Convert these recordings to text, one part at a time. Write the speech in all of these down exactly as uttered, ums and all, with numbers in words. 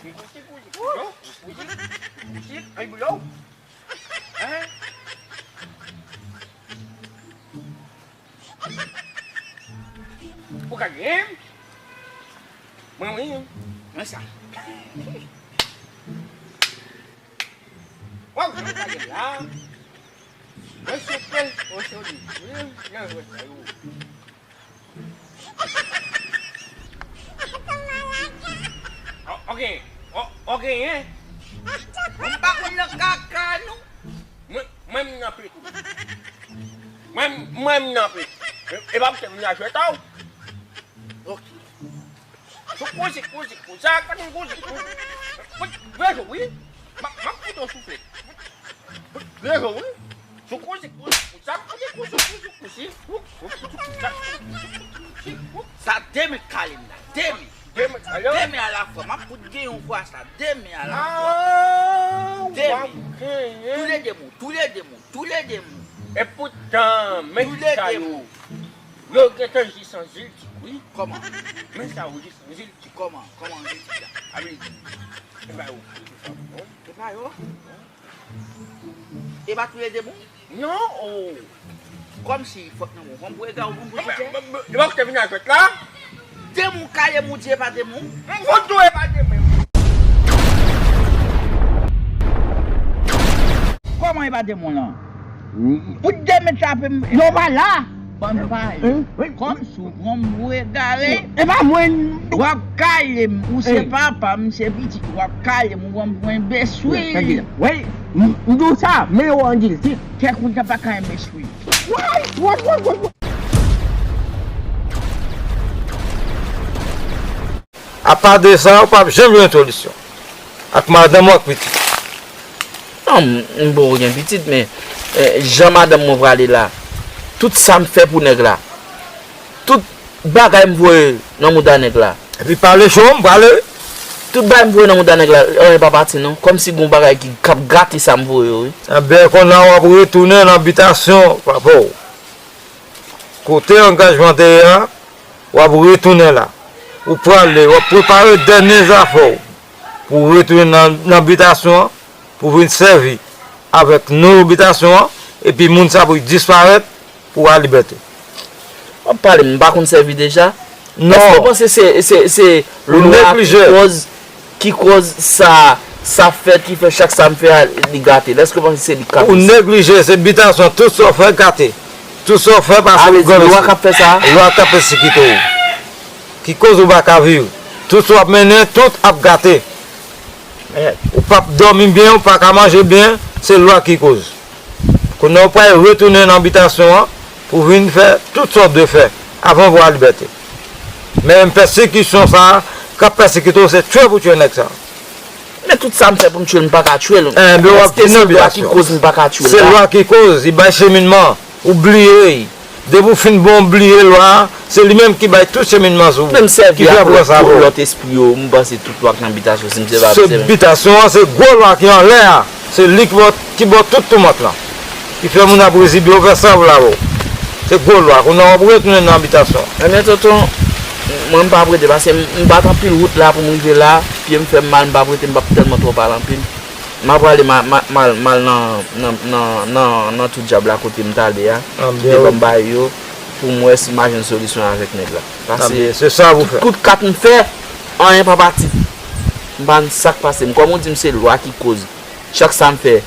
Kousi, kousi, kousi, kousi, kousi, ay, boulò. Hein? Ou ka gen? Mwen, wi. Mwen sa. Waw, mwen ka gen la. Mwen se pèl, mwen se li. Wi, mwen, mwen, mwen. O-, oke, o-, oke, hein? Mwen pa konn nan kaka, non. Mwen, mwen, m nan pit. Mwen, mwen, m nan pit. E, e pa pou se m nan jwèt, o. Ok. Sou kousi, kousi, kousi. Sa, pa gen kousi, kousi. Kousi, vre jwe, wi. M ap, m ap fout yon souflèt. Vre jwe, wi. Sou kousi, kousi, kousi. Sa, m ap fout yon kousi, kousi. Sa de men k kale m la. De men. De men k kale w? De men alafwa. M ap fout gen yon fwa sa. De men alafwa. Ah, de men. Tou le de men. Tou le de men. Tou le de men. E poutan, men sa yo. Yo gentan jis an ziltik, wi. Kòman? Men sa yo jis an ziltik. Kòman? Kòman an ziltik la? A vle di, e pa yo ki fè sa pou nou. E pa yo? E pa tou le de men? Non, o. Kòmsi fòt nan men w. Kòm pou ega ou, ou pou chèche. E pa ou ki te vin a jwèt la? De men kale m ou di e pa de men? M fout ou e pa de men. Kòman e pa de men lan? Pou de men tape m. Yo pa la. Ban m pale. Kòm si w pran m pou egare. E pa mwen. W ap kale m. Ou se papa m, se pitit. W ap kale m, ou pran m pou enbeswil. Wi, m, m di w sa, men yo an di l tit. Kèk moun sa pa ka enbeswil. Apa de sa, ou p ap janm jwenn solisyon. Ak madanm ou ak pitit. Non, m, m poko gen pitit, men, eh, jan madanm mwen prale la, tout sa m fè pou nèg la, tout bagay m voye nan mouda nèg la. Epi pale cho, m prale. Tout bagay m voye nan mouda nèg la, anyen pa pati non. Kòmsi gon bagay ki, k ap gate sa m voye yo, wi. Enben, kounye a w ap retounen nan bitasyon papa w. Kote angajman te ye a, w ap retounen la. Ou prale, w ap prepare dènye zafè w pou w retounen nan, nan bitasyon an, pou w vin sèvi avèk nou bitasyon an, epi moun sa pou disparèt pou w a libète. W ap pale, m pa konn sèvi deja? Non. Èske w panse se, se, se lwa ki koz ki koz sa, sa fèt, ki fè chak sa m fè a, li gate l? Èske w panse se li k ka fè sa? Ou neglije, se bitasyon, tout sa w fè gate. Tout sa w fè pase pou granmesi. A, vle di lwa k ap fè sa? Lwa k ap pèsekite w. Ki koz ou pa ka viv. Tout sa w ap mennen, tout ap gate. Ou p ap dòmi byen, ou pa ka manje byen, se lwa ki koz. Kounye a w pral retounen nan bitasyon an pou vin fè tout sa w dwe fè avan w a libète. Men pèsekisyon sa a k ap pèsekite w, se tchwe pou tchwe nèg sa a. Men tout sa m fè pou m tchwe l, m pa ka tchwe l. Enben, w ap vin nan bitasyon. Èske se lwa ki koz m pa ka tchwe l la? Se lwa ki koz, li bay cheminman, ou bliye. Depi w fin bon, w bliye lwa a, se li menm ki bay tout cheminman sou ou, ki fè w pran sa pou ou. Lòt espri yo, m panse tout lwa k nan bitasyon, si m se pa se bitasyon an, se gwo lwa ki anlè a. Se li ki ba, ki ba w tout toumant lan. Ki fè moun ap rezibi w, fè sa pou l avè w. Se gwo lwa. Kounye a w ap retounen nan bitasyon. Ebyen, tonton, mwen m p ap rete, paske m, m bat anpil wout la pou m rive la, pye m fè m mal, m p ap rete, m p ap tèlman twò pale anpil. M ap prale ma, ma, m al, m al nan, nan, nan, nan, nan twou dyab la kote m t ale a. Kite ban m bagay yo, pou m wè si m a jwenn solisyon avèk nèg la. Paske tout kout kat m fè, anyen pa pati. M pa konn sa k pase m. Kòm ou di m se lwa ki koz. Chak sa m fè,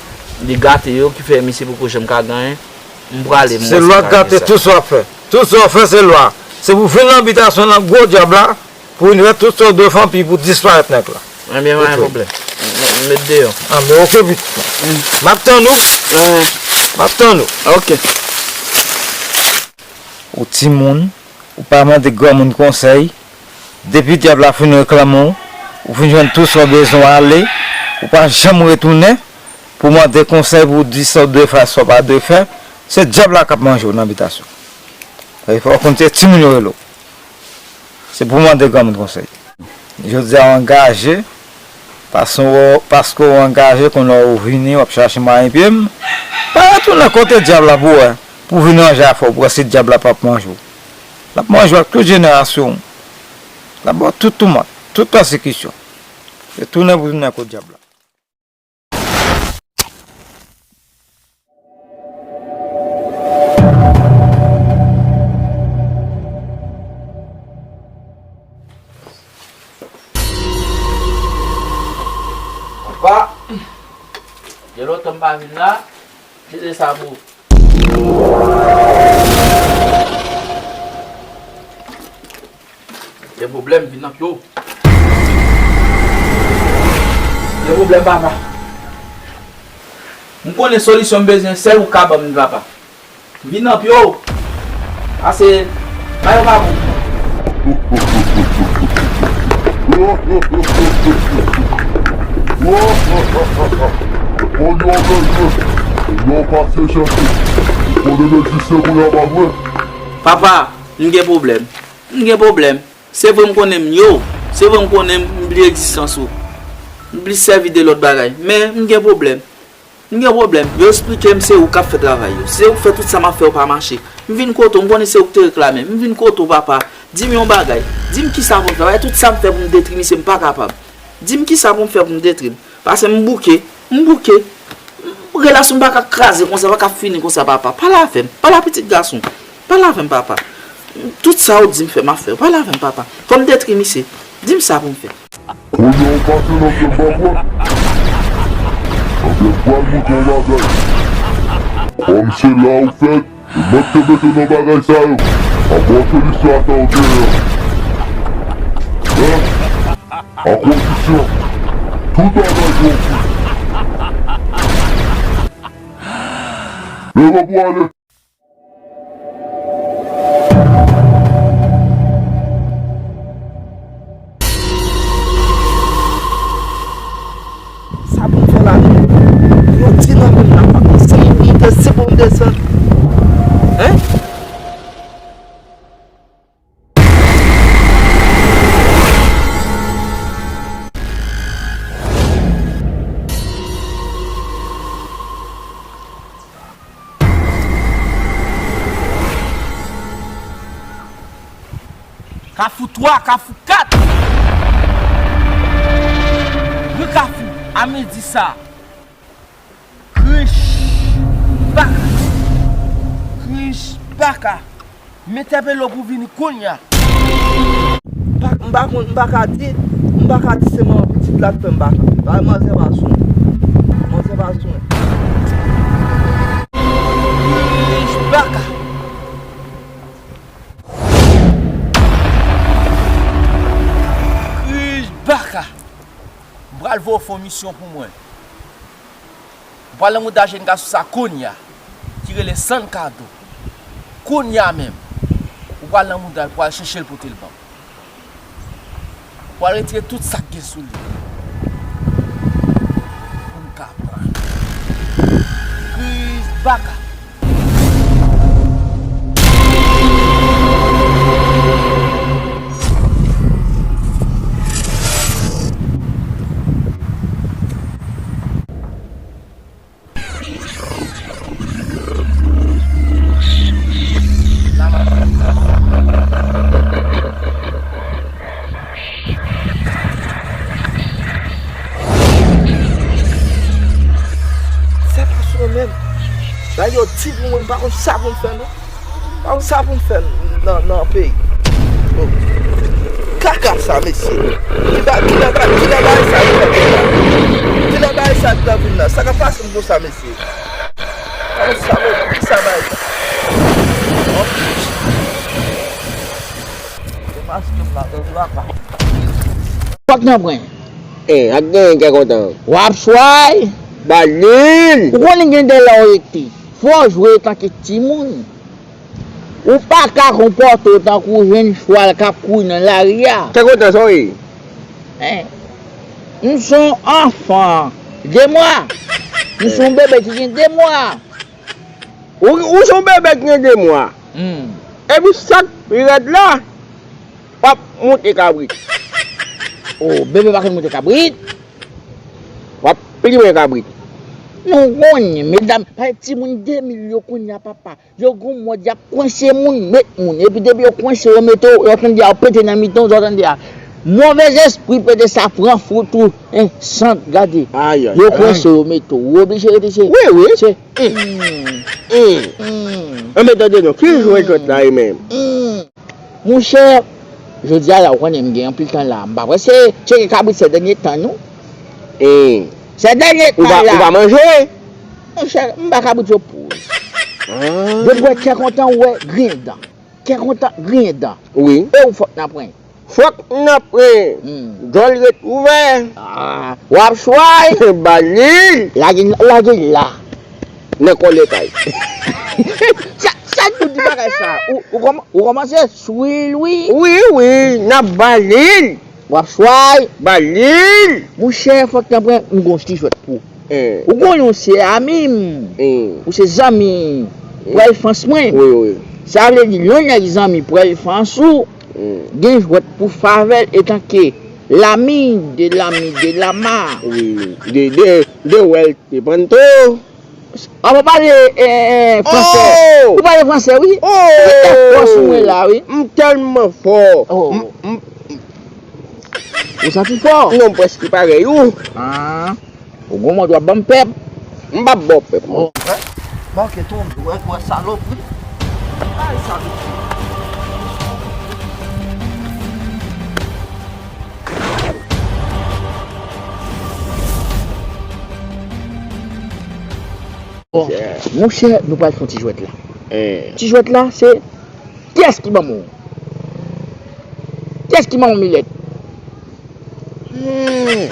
li gate yo, ki fè misye poko janm ka gen anyen. M prale, m wè sa k ap fè. Se lwa k gate tout sa w ap fè. Tout sa w ap fè, se lwa. Se pou vin nan bitasyon nan gwo dyab la, pou vin fè tout sa w dwe fè anpi pou disparèt nèg la. Ebyen, pa gen pwoblèm. M, m, m met deyò. Anben, oke, pitit mwen. M ap tann ou. M ap tann ou. Oke. Ou timoun, ou pa mande granmoun konsèy. Depi dyab la fin reklame w, ou fin jwenn tout sa w bezwen ale, ou pa janm retounen pou mande konsèy, pou di sa w dwe fè, sa w pa dwe fè. Se dyab la k ap manje w nan bitasyon. E fò w konn se timoun yo rele w. Se pou w mande granmoun konsèy. Jodi a w angaje, paske w, paske w angaje, kounye a w vini, w ap chache mayen pye m. Pa retounen kote dyab la pou wè, pou vin ranje afè w, pou wè si dyab la p ap manje w. L ap manje w ak tout jenerasyon w. L ap ba w tout toumant, tout pèsekisyon. Yo tounen pou vin nan kot dyab la. Papa, gen lontan m pa vin la, kite sa pou ou. Gen pwoblèm, vin nan pye w. Gen pwoblèm, papa. M konnen solisyon m bezwen, sèl ou ka ban m li, papa. Vin nan pye w. Pase, bay yo pa bon. Kounye a w bezwen, kounye a w pase chèche. Ou konnen m egziste kounye a, pa vre? Papa, m gen pwoblèm. M gen pwoblèm. Se vre m konnen m yo. Se vre m konnen m bliye egzistans ou. M plis sèvi de lòt bagay. Men, m gen pwoblèm. M gen pwoblèm. Yo eksplike m se ou k ap fè travay yo. Se ou k fè tout sa m ap fè yo pa mache. M vin kote w, m konnen se ou k te reklame m. M vin kote w, papa. Di m yon bagay. Di m kisa pou m fè. Paske tout sa m fè pou m detri misye, m pa kapab. Di m kisa pou m fè pou m detri l. Paske m bouke. M bouke. Relasyon m pa ka kraze konsa, pa ka fini konsa, papa. Pale avè m. Pale a pitit gason. Pale avè m, papa. Tout sa ou di m fè, m ap fè. Pale avè m, papa. Fò m detri misye. Di m sa pou m fè. Kounye a w pase nan pye m, pa vre? Anben, m pral montre w yon bagay. Kòm se la ou fèt, e mwen k te mete w nan bagay sa yo. Apa w se listwa sa w genyen an? Hein? Akoz misye, tout bagay yo fini. Leve pou ale. Sa pou m fè la menm? Yo di nan men m la, pa konn si pou m monte, si pou m desann. Hein? Kafou twa, Kafou kat. Wi, Kafou, a midi sa. Krich baka. Krich baka. M entèpele w pou vini kounye a. M pa, m pa konn, m pa ka di, m pa ka di se manman pitit la k fè m pa ka. Bay manzè pa sou mwen. Manzè pa sou mwen. Krich baka. Krich baka. M pral voye w fè yon misyon pou mwen. Ou pral nan mouda jèn gason sa kounye a, ki rele San Kado. Kounye a menm, ou pral nan mouda l, ou pral chèche l pote l ban m. Ou pral retire tout sa k gen sou li. Pou m ka pran. Kriz baka. Sa pa sou mwen menm. Bagay yo di pou mwen, m pa konn sa pou m fè non. Pa konn sa pou m fè nan, nan peyi. Oh. Kaka sa, mesye. Ki ba-, kilè ba-, kilè bagay sa vin la? Kilè bagay sa vin la? Sa k ap pase m konsa, mesye? Pa konn sa pou m, ki sa bagay sa? Oh. Se maske m la, dan dwa pa. Fòk nan pwen. E, ak genyen kè kontan. W ap chway. Ba li l. Ou konnen gen de lè w rete. Fò w jwe tanke timoun. Ou pa ka konpòte w tankou jenn chwal k ap kouri nan lari a. Kè kontan sa w ye? Hein? M se yon anfan de mwa. M se yon bebe ki gen de mwa. Ou, ou se yon bebe ki gen de mwa. Hmm. Epi sa k pi rèd la, w ap monte kabrit. Oh, bebe pa konn monte kabrit. W ap plimen kabrit. Nou konnen, medam, pa timoun de mil yo kounye a, papa. Yo gon mòd y ap kwense moun, met moun. Epi depi yo kwense, yo mete w, yo tande a, yo pete nan mitan w, sa w tande a. Movèzespri pete sa pran fout ou, en, sant, gade. Ayayay. Yo kwense, yo mete w, ou oblije rete se. Wi, wi. Se. Mm. Mm. Mm. Anben, tande non, ki jwèt jwèt la, e menm? Mm. Monchè, jodi a la, ou konnen m gen anpil tan la. M pa prese tcheke kabrit sè dènye tan, non. Mm. Sè dènye tan la. Ou pa manje? Monchè, m ba kabrit yo poz. Ah. Depi w wè kè kontan, ou wè griyen dan. Kè kontan, griyen dan. Wi. E ou fòk nan pwen. Fòk nan pwen. Hmm. Djòl ret ouvè. Ah. W ap chway. Ba li. Lage, lage la. Nan kòlèt ay. Sa, sa tout di bagay sa. Ou, ou kòman, ou kòmanse swi l, wi. Wi, wi, n ap ba li. W ap chway. Ba li. Monchè, fòk nan pwen, m gon ti jwèt pou ou. Eh. Ou konnen w se ami m. Eh. Ou se zanmi. Eh. Pou èlfans mwen. Wi, wi. Sa vle di, lè yon nèg zanmi pou èlfans ou, eh, gen jwèt pou favè l etanke lami de lami de lama. Wi, de, de, de wèl te panto. A, ou pale, eh, eh, fransè. Oh! Ou pale fransè, wi. Oh! Ou fò sou mwen la, wi. M tèlman fò. Oh. M, m, Ou santi fò? Non, m prèske parèy ou. Ah. Ou gon mòd w ap ban m pèp? M p ap ba w pèp, non. Oh. Manke tonbe, wè, wè salopri. Ay, salopri. Bon, monchè, nou pral fè yon ti jwèt la. Eh. Ti jwèt la, se kiyès ki manman w? Kiyès ki manman w, Milèt? Hmm.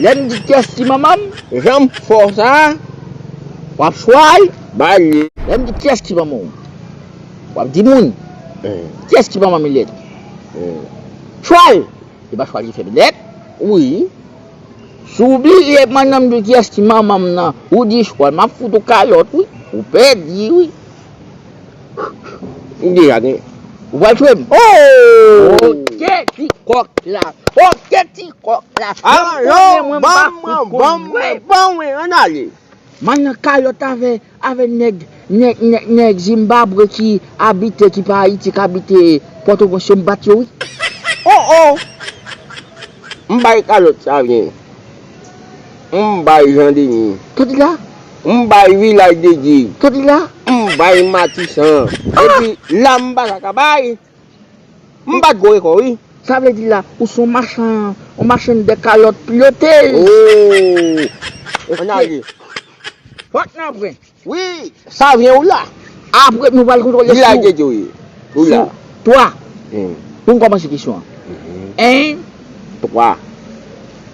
Lè m di kiyès ki manman m, jan m fò sa, w ap chwal, ba li. Lè m di kiyès ki manman w, w ap di moun. Eh. Kiyès ki manman Milèt? Eh. Chwal! E pa chwal ki fè Milèt? Wi. Si w bliye, pandan m di w kiyès ki manman m nan, ou di chwal, m ap fout ou kalòt, wi. Ou pèdi, wi. M deja gen. Ou pral tchwe m? Oh! Oke, ti kòk la. Oke, ti kòk la. Alò, ban mwen, ban mwen, ban mwen, ann ale. M al nan kalòt avè, avè nèg, nèg, nèg, nèg Zimbabwe ki abite, ki pa Ayiti, ki abite Pòtoprens yo, m bat yo, wi. Oh, oh! M bay kalòt Savyen. M bay Jan Deni. Tande la? M bay Vilaj de Dye. Tande la? M bay Matisan. Ah! Epi la m pa ka bay. M bat gwo rekò, wi. Sa vle di la, ou se yon machann, yon machann de kalòt pilote. Oh! Ann ale. Fòk nan pwen. Wi, Savyen ou la. Apre, nou pral kontwole sou. Vilaj de Dye, wi. Ou la. Sou twa. Hmm. Pou m kòmanse kesyon an. Mhm. En. Twa.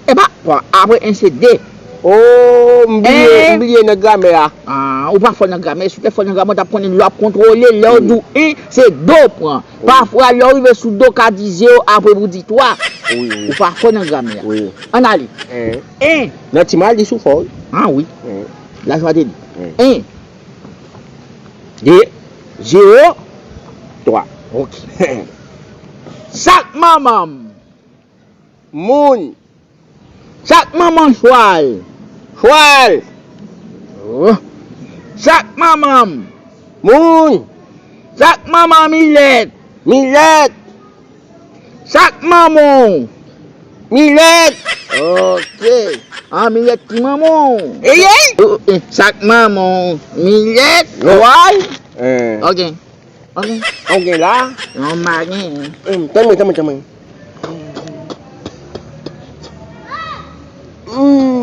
E pa twa. Apre en se de. Oh, m bliye, en. M bliye nan gramè a. Ah, ou pa fò nan gramè. Si w te fò nan gramè, w t ap konnen lè w ap kontwole, lè w di w en, se de w pran. Wi. Pafwa, lè w rive sou de, w ka di zewo, apre pou w di twa. Wi, wi. Ou pa fò nan gramè a. Wi. Ann ale. En. En. Nan ti mal, li sou fò, wi. Ah, wi. En. Lajwa de li. En. En. De. Zewo. Twa. Ok. Sa k manman m? Moun. Sa k manman chwal? Chwal. Oh. Sa k manman m? Moun. Sa k manman Milèt? Milèt. Sa k manman w? Milèt. Ok. Ah, Milèt ki manman w? Ey, ey. Oh, eh, sa k manman w? Milèt. Chwal. Eh. Ok. Ok. Ou gen la? Non, m pa gen. Hum, tanmen, tanmen, tanmen. Hum.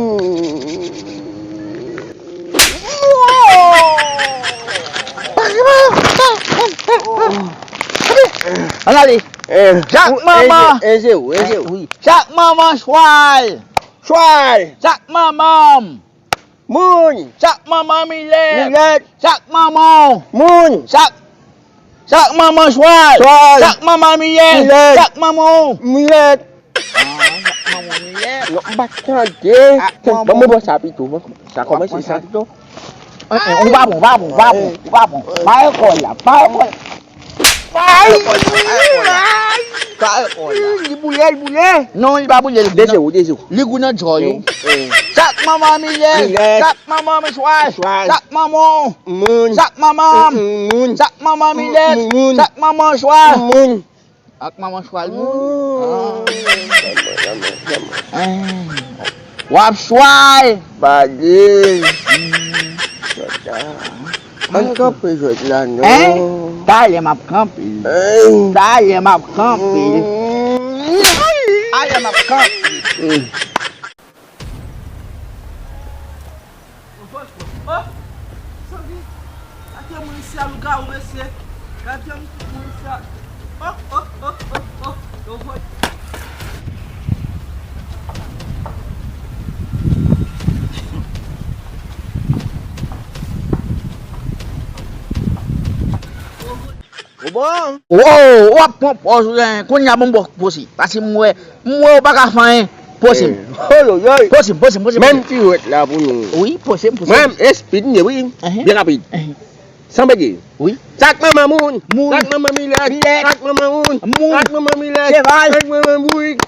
Ann ale. Eh, Chak manman. Enje ou, enje ou. Wi. Chak manman chwal. Chwal. Chak manman. Moun. Chak manman milèt. Milèt. Chak manman. Moun. Chak, chak manman chwal. Chwal. Chak manman milèt. Milèt. Chak manman. Milèt. Ah, chak manman milèt. Non, m pa t tande. Chak manman. Ban mwen pran sa pito. Sa kòmanse sa pito. Eh, eh, ou pa bon, ou pa bon, ou pa bon, ou pa bon. Pa ekòl la, pa ekòl. Ay! Ay! Li boule, li boule. Non, li pa boule, li gou nan, dezi ou, dezi ou. Li gou nan djòl ou. Eh, eh. Chak manman milèt, milèt. Chak manman chwal, chwal. Chak manman, moun. Chak manman, mm, mm, moun. Chak manman milèt, mm, mm, moun. Chak manman chwal, moun. Ak manman chwal, moun. Oh. Ah. Hein? W ap chwal. Bade. Hmm. Ann kanpe jwèt la non. Hein? Talè m ap kanpe. Hein? Talè m ap kanpe. Hmm. Talè m ap kanpe. Hmm. Oh, Sandy, gade moun isi a, lougawou, mesye. Gade moun isi a. Oh, oh, oh, oh, oh. Yo voye. Ou bon? Wo, w ap pran pòz ou genyen. Kounye a ban m bò poze. Paske m wè, m wè w pa ka fè anyen. Poze m. Eh, holoyoy. Poze m, poze m, poze m, poze m. Menm ti jwèt la pou nou. Wi, poze m, poze m. Mwen, espid m ye, wi. Enhen. Byen rapid. Enhen. San bege. Wi. Sak manman moun. Moun. Sak manman milèt. Milèt. Sak manman moun. Moun. Sak manman milèt. Cheval. Sak manman bourik.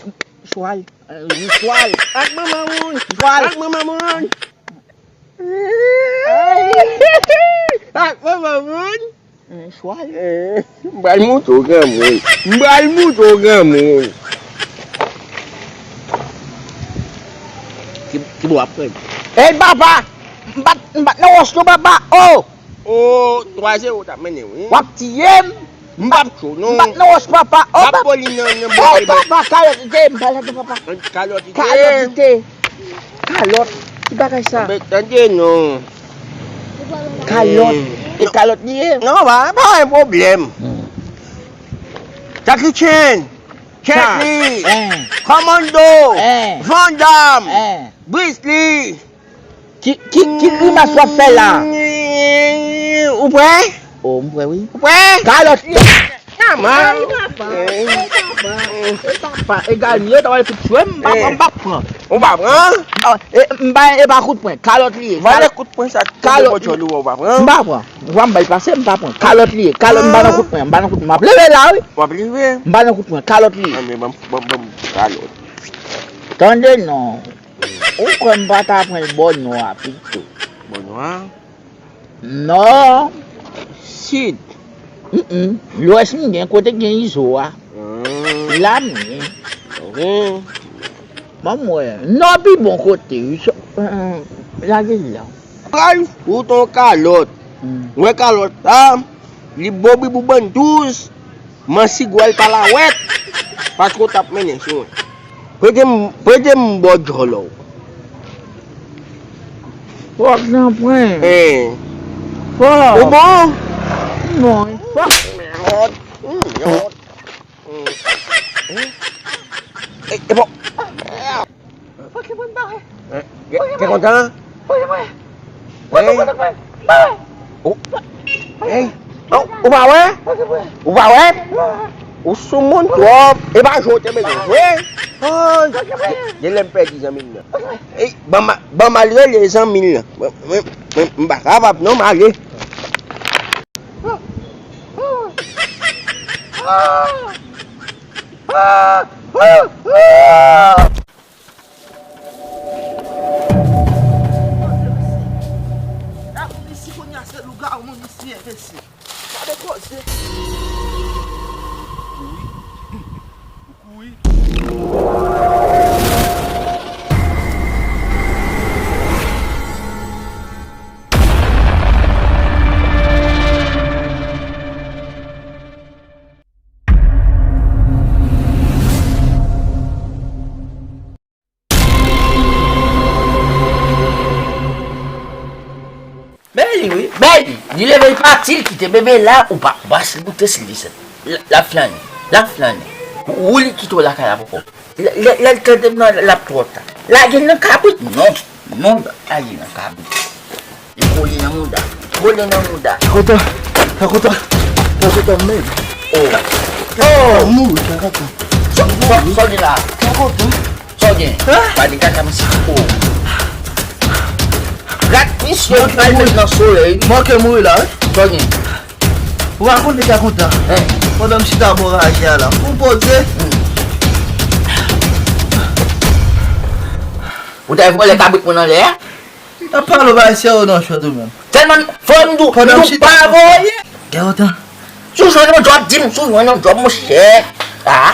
Chwal. Eh, wi, chwal. Sak manman moun. Chwal. Sak manman moun. Sak manman moun. Eh, chwal. Eh, m pral moutre w granmoun. M pral moutre w granmoun. Ki, ki bò w ap pran? Ey, papa! M pa t, m pa t nan wòch non, papa! Oh! Oh, twa zewo t ap mennen w, wi. W ap tiye m! M p ap cho, non. M pa t nan wòch, papa! Oh, papa! M ap pran li nan, nan bò. Ey, papa! Kalòt li te ye, m pale adan, papa! Kalòt li te ye. Kalòt li te ye. Kalòt. Ki bagay sa? Men tande non. Kalòt. Hmm. E kalòt li ye? Non, pa, pa gen pwoblèm. Hmm. Jackie Chan, Jet Li, eh. Commando, eh. Van Damme, eh. Bruce Lee. Ki, ki, ki grimas w ap fè la? Ou prè? Oh, m prè, wi. Ou prè? Kalòt li ye. Manman. Ey, papa. Ey, papa. Ey, papa. Egal, m ye, ta wè tout tchwe, m pa pran, m pa pran. Ou pa pran? Ah, e, m pa, e pa kout pwen, kalòt li ye. Valè kout pwen sa, kalòt li ye. Ou pa pran? M pa pran. Ou pa m bay pase, m pa pran. Kalòt li ye. Kalòt, m pa nan kout pwen, m pa nan kout pwen. M ap leve la, wi. W ap leve? M pa nan kout pwen, kalòt li ye. Anben, ban m, ban m, ban m kalòt. Tande non. Ou kwè m pa ta pran l bò nò a pito? Bò nò a? Nò. Sid. Mm-mm. Lwès m gen kote gen izo a. Hmm. La m ye. Ok. Ban m wè. Nò pi bon kote, wi. So, hmm, lage l la. Pral fout on kalòt. Hmm. Mwen kalòt la, li bobibou bann douz. Mansigwèl pa lawèt, paske w t ap mennen sou mwen. Prete m, prete m bò djòlò w. Fòk nan pwen. Hein. Fòk. Ou bon? M bon, fòk. Mèt. Hmm, mèt. Hmm. Hein? E, e bon. Fòk mwen bare. Hein? Fòk mwen bare. Te kontan? Fòk mwen. Fòk mwen bare. Ou, hey, oh, ou pa wè? Fòk mwen bare. Ou pa wè? Ou sou moun twòp. E pa jwe w te bezwen jwe. Oh, gen lè m pèdi zanmi m nan. Fòk mwen bare. Hey, ban m, ban m al rele zanmi m nan. Mwen, mwen, mwen, m pa kapab non, m ale. Gade moun isi kounye a, se lougawou moun isi, enbesil. Gade koze. Ou kouri. Ou kouri. Men li wi, men li, li leve, li pati, li kite bebe la, ou pa, ou pa si goute si li se, l, l ap flannen, l ap flannen. Ou, ou li kite w lakay la poko. Lè, lè, lè l tande m nan, l ap twò ta. Lage l nan kabrit, non, non, lage l nan kabrit. Li kole nan mouda. Kole nan mouda. Sa kontan. Sa kontan. Sa kontan menm. Oh. Oh, mouri, sa kontan. Sa, sa, sa gen la. Sa kontan. Sa gen. Hein? Pa de kaka, mesye. Oh. Rat misye, ou pral met nan solèy. Manke mouri la, wi. Sa gen. Ou pa konn sa kontan. Hein? Pandan m chita bò raje a la. Ou poze. Hmm. Ou ta vòlè kabrit mwen anlè a? N ap pale w bagay serye non, chòt ou menm. Tèlman fò m di w, pandan m chita pa voye. Gen lontan. Si w jwenn yon djòb, di m si w jwenn yon djòb, monchè. Ah.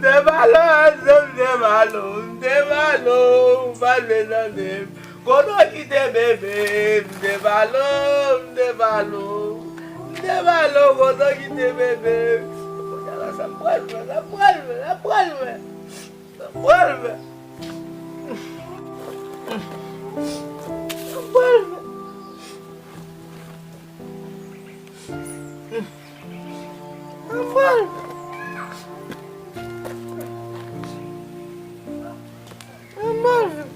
Devalo, zanmi, Devalo, Devalo, ou pa vle zanmi m. Kote w kite bebe m, Devalo, Devalo, Devalo, kote w kite bebe m. Kounye a la, sa m pral fè, sa m pral fè, sa m pral fè, sa m pral fè. Sa m pral fè. Sa m pral fè. Sa m pral fè.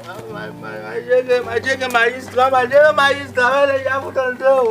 Al, al, al, al jere, al jere majistra, al jere majistra, wè lè y ap tande w.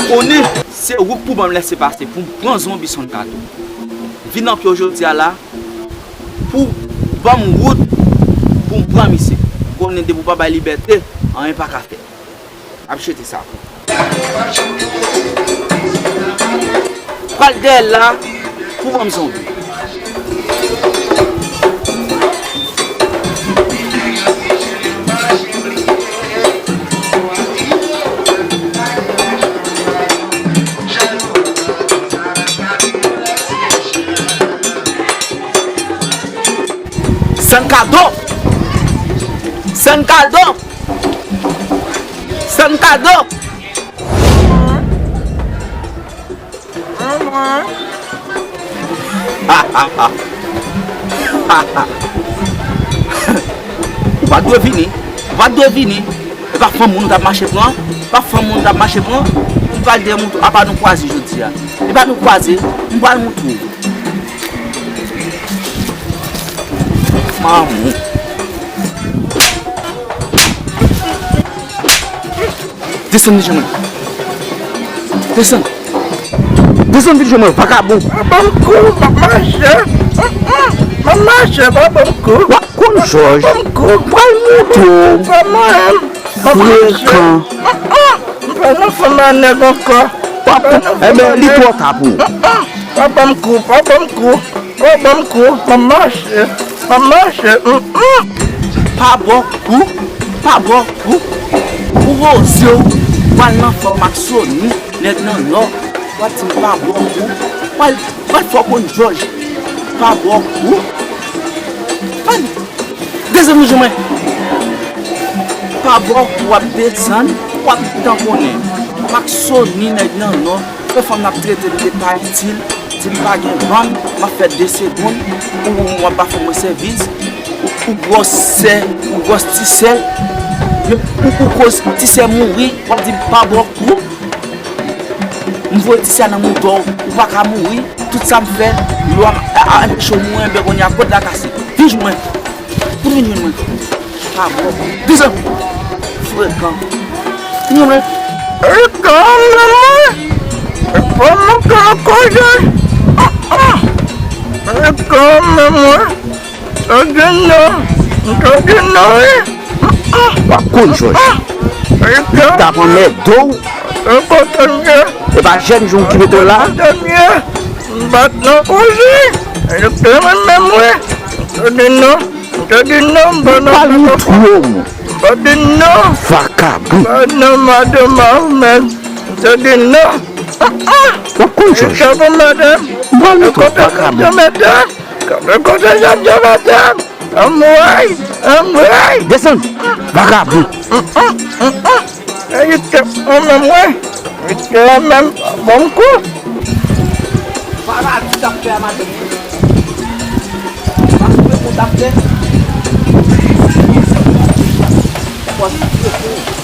Konnen se wout pou ban m lèsepase pou m pran zonbi San Kado. Vin nan pye w jodi a la pou ban m wout pou m pran misye. Konnen depi w pa bay libète, anyen pa ka fèt. Ap chete sa pou. Pral dèyè l la pou ban m zonbi. San Kado! San Kado! San Kado! Ou pa t dwe vini. Ou pa t dwe vini. E pa fanm moun ou t ap mache pran. E pa fanm moun ou t ap mache pran. M pral dèyè mouton. Apa nou kwaze jodi a. E pa nou kwaze. M pral moutre w. Manman. Desann vin jwenn mwen. Desann. Desann vin jwenn mwen, vakabon. Ban m kou, m ap mache. M ap mache, pa ban m kou. W ap konn Jòj. Ban m kou. M pral moutre w. Frekan. M pa nan fanm a nèg ankò. W ap konn. Enben, li twò ta pou ou. Pa ban m kou, pa ban m kou. Ou ban m kou, m ap mache, m ap mache, mm, mm. Pa ba w kou, pa ba w kou. Ou poze w, pral nan fòm ak Sony, nèg nan nò. W ap di m pa ba w kou, pral, pral fè w konn Jòj. Pa ba w kou. Desann vin jwenn mwen. Pa ba w kou, w ap desann, w ap tanponnen. M ak Sony, nèg nan nò. Fè fanm nan ap trete l de pa itil, di m pa gen bann, m ap fè de segonn, ou, ou, w ap pa fè mwen sèvis, ou, ou gwòs sè, ou gwòs ti sè, men ou, ou koz ti sè mouri, w ap di m pa ba w kou, m voye ti sè a nan mouda w, ou pa ka mouri, tout sa m fè, lwa a, a, anpeche w mouri, enben kounye a, kòd la kase, vin jwenn mwen, pou vin jwenn mwen. Pa bon. Desann. Frekan. Vin jwenn mwen. Frekan, men mwen. Frekan, mwen ka koze. Ah, ah. Frekan, men mwen. Tande non. Tande non, wi. Ah, ah. W ap konn Jòj. Ah, ah. Frekan. T ap anmède w. Frekan, tande. E pa jèn jan w ki mete w la. Tande. M pa t nan koze. Frekan, men mwen. Tande non. M te di non, m pa nan. Pral moutre w. M pa di non. Vakabon. M pa nan madanm a ou menm. M te di non. W ap konn Jòj. Sa pou madanm. M pral moutre w, vakabon. Kote sa pou madanm? Kote sa pou madanm? Anmwey, anmwey. Desann. Vakabon. Rete anmenm, wi. Rete anmenm. Bon kou. Paradi t ap fè a maten. Paske moun t ap fè. Fò se kou.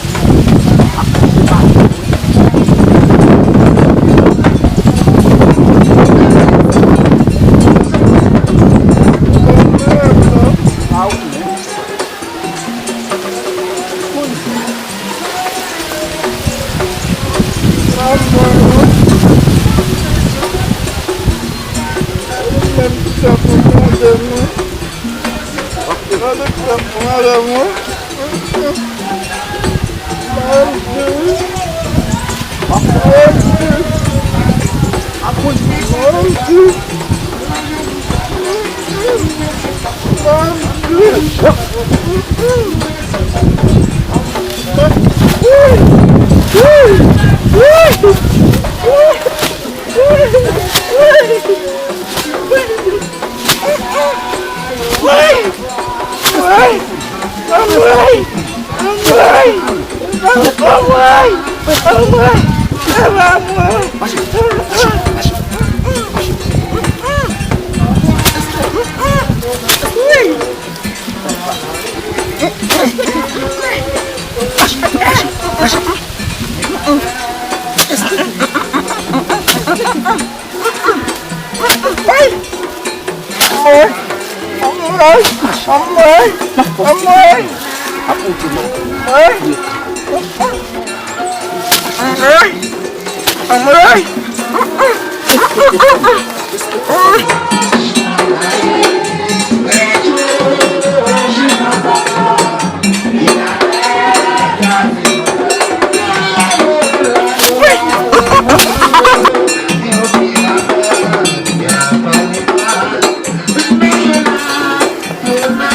Anmwey!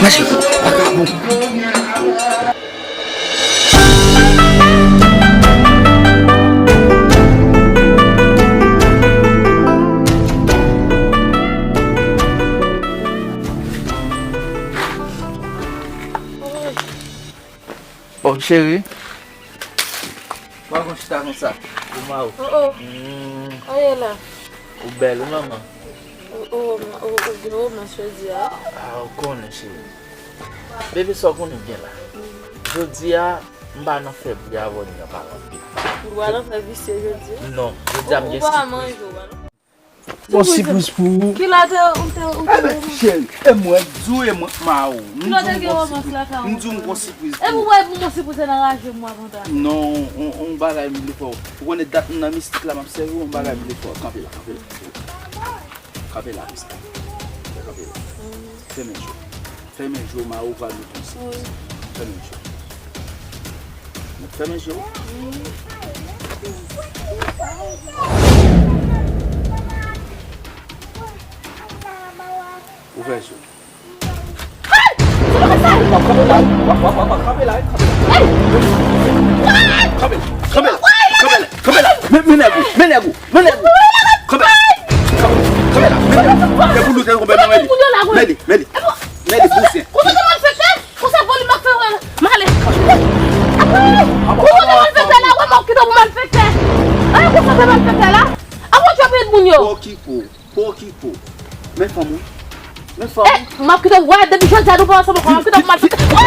Mache, vakabon. Bon, cheri. Pa konn chita konsa. Ou ma ou. Oh, oh. Hmm. Aye la. Ou bèl, wi, manman. Ou, ou, ou, ou gen romans jodi a? Ah, ou konnen, cheri. Bebe, sa w konnen gen la. Jodi a, m pa nan fè bri avè w ni nan pale anpil. Ou pral nan fè visye jodi a? Non, jodi a m gen sipriz. Ou pa manje, ou pa nan Gon sipriz pou ou. Kilè te, ou te, ou te Ebe, romans? Cheri, e mwen k di w, e mwen k ma ou. Kilè te gen romans la ka ou? M di w m gon sipriz pou ou. Epi w wè pou m gon sipriz se nan raje m w ap antre. Non, on, on bagay m vle fè w. Ou konnen dat m nan mistik la m ap sèvi w, on bagay m vle fè w. Kanpe la, kanpe la, kanpe la. Kanpe la, kanpe la, kanpe la. Kanpe la. Fèmen je w. Fèmen je w, ma ou pral met yon sipriz. Wi. Fèmen je w. Fèmen je w. Ouvè je w. Kanpe la, w ap, w ap, w ap, w ap, kanpe la, kanpe la. Kanpe, kanpe la, kanpe la, kanpe la. Men, men nèg ou, men nèg ou, men nèg ou. Kanpe, kanpe, kanpe la, men nèg ou. Nèg ou loute konpè nan men li. Men li, men li. Men li, bousyen. Konsa se malfektè? Konsa vòlè m ap fè wè. M ale. Konsa se malfektè la, wè m ap kite w pou malfektè. An, konsa se malfektè la. An, bon, djòb ret moun yo. Okipe w. Pa okipe w. Men fanm ou. Men fanm ou. Eh, m ap kite w, wè, depi jodi a nou pa ansanm ankò, m ap kite w pou malfektè. Woy!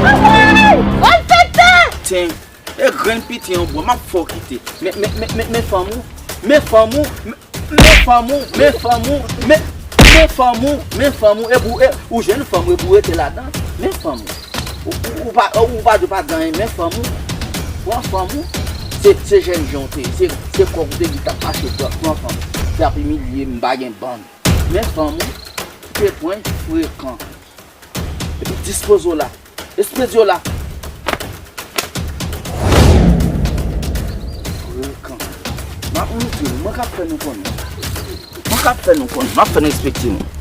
Woy! Malfektè! Tiens, e grenn piti an bwa, m ap fè w kite. Men, men, men, men, men fanm ou. Men fanm ou. Men, men fanm ou. Men fanm ou. Men, men fanm ou. Men fanm ou. E pou, e, ou jèn fanm, e pou rete ladan. Men fanm ou. Ou, ou, ou pa, ou pa dwe pa gen anyen, men fanm ou. Pran fanm ou. Se, se jèn jan w te ye. Se, se kòk ou te di t ap mache, pran, pran fanm ou. T ap imilye m, m pa gen bann. Men fanm ou. Kite pwen frekan. Epi dispoze w la. Espedi w la. Frekan. M ap montre nou. Mwen k ap fè nou konnen. Mwen k ap fè nou konnen. M ap fè nou respekte nou.